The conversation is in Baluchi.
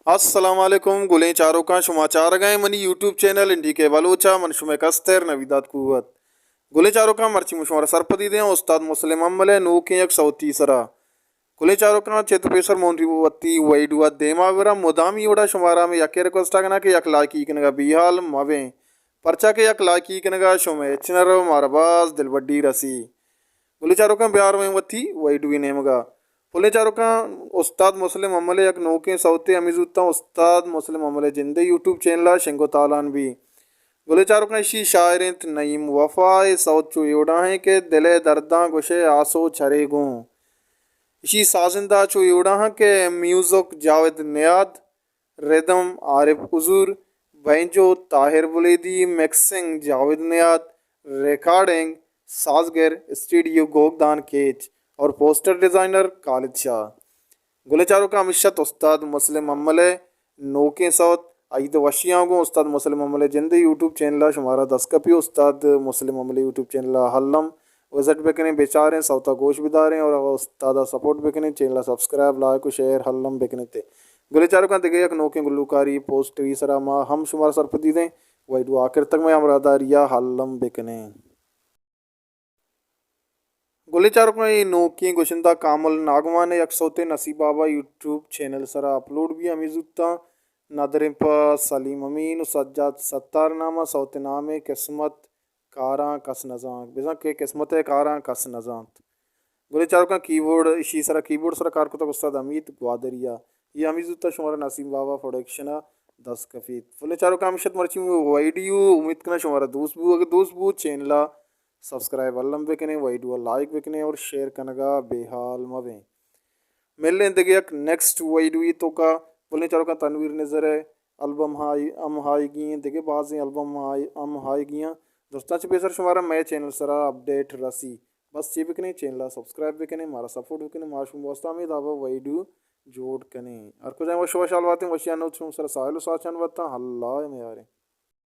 السلام علیکم گلیں چاروکاں، شما چارگائیں منی یوٹیوب چینل این ڈی کے بلوچا، من شمئے کستر نویداد قوت۔ گلیں چاروکاں، مرچی من شمارا سرپدی دیاں استاد مسلم امل ءِ نوکیں یک سوتی سرا۔ گلیں چاروکاں، چہ تو پیسر من وتی ویڈیو ءَ دیما براں، مدامی وڑا شمارا ہمے یکے ریکویسٹ ءَ کناں کہ یک لائکی کنگا بیحال مبیں، پرچا کہ یک لائکی کنگا شمئے ہچ نہ رو، مارا باز دلبڈی رسی۔ گلیں چاروکاں، بیار ویں وتی ویڈیو ءِ نیمگا۔ گلیں چاروکاں، استاد مسلم امل ءِ یک نوکیں سوتے ہمے زوتاں استاد مسلم امل ءِ جندے یوٹیوب چینل ءَ شنگ و تالان بی۔ گلیں چاروکاں، اشی شاعر انت نعیم وفا۔ اے سوت چو اے وڑا ہیں کہ دل ءِ درداں گوشے آسو چرے گوں۔ اشی سازندہ چو اے وڑا ہیں کہ میوزک جاوید نیاد، ردم عارف حضور، بینجو طاہر بلیدی، مکسنگ جاوید نیاد، ریکارڈنگ سازگر اسٹوڈیو گوگدان کیچ اور پوسٹر ڈیزائنر خالد شاہ۔ گلیں چاروکاں، ہمیش ات استاد مسلم امل ءِ نوکیں سوت۔ عید وشیاں گوں استاد مسلم امل ءِ جندے یوٹیوب چینل ءَ شمارا دست کپی۔ استاد مسلم امل ءِ یوٹیوب چینل ءَ الم وزٹ بکنیں، بچاریں، سوت ءَ گوش بداریں اور استاد ءَ سپورٹ بکنیں، چینل ءَ سبسکرائب، لائک و شیئر الم بکنیں تے۔ گلیں چاروکاں، دگہ یک نوکیں گلوکاری پوسٹری سرا ما ہم شمارا سرپدی دیں۔ ویڈیو آخر تک مئے ہمراہداری ءَ الم بکنیں۔ گلیں چاروکاں، اے نوکیں گشندہ کامل ناگمان ءِ یک سوتے نصیب بابا یوٹیوب چینل سرا اپلوڈ بی۔ ہمے زوتاں ندریں پہ سلیم امین و سجاد ستار ناما۔ سوتے نام ءَ قسمت کاراں کس نزانت۔ بزاں کہ قسمت ءِ کاراں کس نزانت۔ گلیں چاروکاں، کیبورڈ، اشی سرا کیبورڈ سرا کار کتگ استاد حمید گوادری ءَ۔ اے ہمے زوتاں شمارا نسیم بابا پروڈکشن ءَ دست کپیت۔ گلیں چاروکاں، ہمیش ات مرچی ویڈیو، امید کناں شمارا دوست بو۔ اگہ دوست بو، چینل ءَ سبسکرائب الم بکنیں، ویڈیو ءَ لائک بکنیں اور شیئر کنگا بے حال مبیں۔ ملیں دگہ یک نیکسٹ ویڈیو ءِ توکا۔ گلیں چاروکاں، تنویر نذر ءِ البم ہائی، ہم آئیگی ایں، دگہ بازیں البم ہائی، ہم آئیگی ایں۔ درستاں چہ پیسر شمارا مئے چینل سرا اپڈیٹ رسی۔ بس چے بکنیں، چینل ءَ سبسکرائب بکنیں، مارا سپورٹ بکنیں، ما شمئے واسطہ ہمے دابا ویڈیو جوڑ کنیں۔ ہر کجا وش وشحال باتیں، وشیانی نود شمئے سرا ساہیل و ساچان باتاں، اللہ ءِ میاریں۔